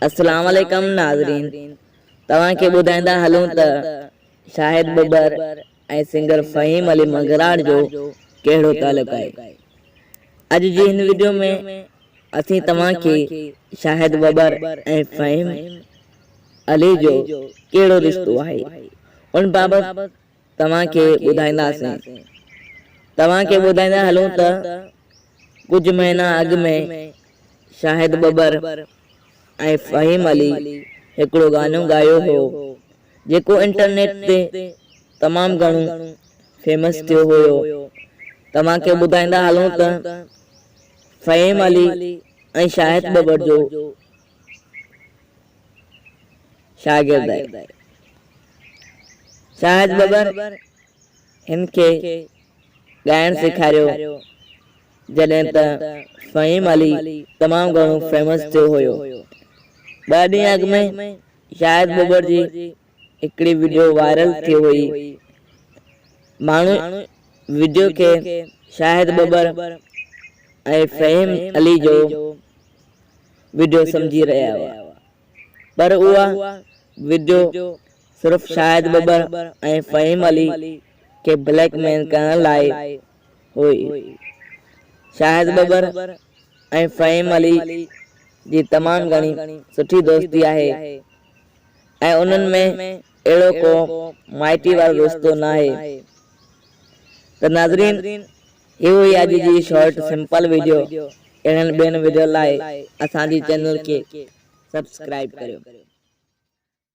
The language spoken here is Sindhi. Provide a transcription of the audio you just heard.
السلام عليڪم ناظرين توهان کي ٻڌائيندا هلون ته شاهد ٻٻر ۽ سنگر فهيم علي منگراڙ جو ڪهڙو تعلق آهي. اڄ جي هن وڊيو ۾ اسين توهان کي شاهد ٻٻر ۽ فهيم علي جو ڪهڙو رشتو آهي ان بابت توهان کي ٻڌائينداسين. توهان کي ٻڌائيندا هلون ته ڪجهه مهينا اڳ ۾ شاهد ٻٻر ۽ فهيم علي هڪڙو گانو ڳايو هو جيڪو انٽرنيٽ تي تمام گهڻو فيمس ٿيو هيو. توهان کي ٻڌائيندا هلون ته فهيم علي ۽ شاهد ٻٻر جو شاگرد آهي. شاهد ٻٻر هن کي ڳائڻ سيکاريو جڏهن ته فهيم علي تمام گهڻو فيمس ٿيو هيو. ٻه ڏينهن اڳ ۾ شاهد ٻٻر جي هڪڙي وڊيو وائرل ٿي هئي. ماڻهو وڊيو کي شاهد ٻٻر ۽ فهيم علي جو وڊيو سمجهي رهيا هئا پر اها وڊيو صرف شاهد ٻٻر ۽ فهيم علي کي بليڪ ميل ڪرڻ لاء هئي. شاهد ٻٻر ۽ فهيم علي جي تمام گهڻي سٺي دوستي آهي ۽ انهن ۾ اهڙو ڪو مائٽي وارو رشتو ناهي ته ناظرين هي هئي اڄ جي شارٽ سمپل وڊيو اهڙن ٻين وڊيو لاء اسان جي چينل کي سبسڪرائب ڪريو.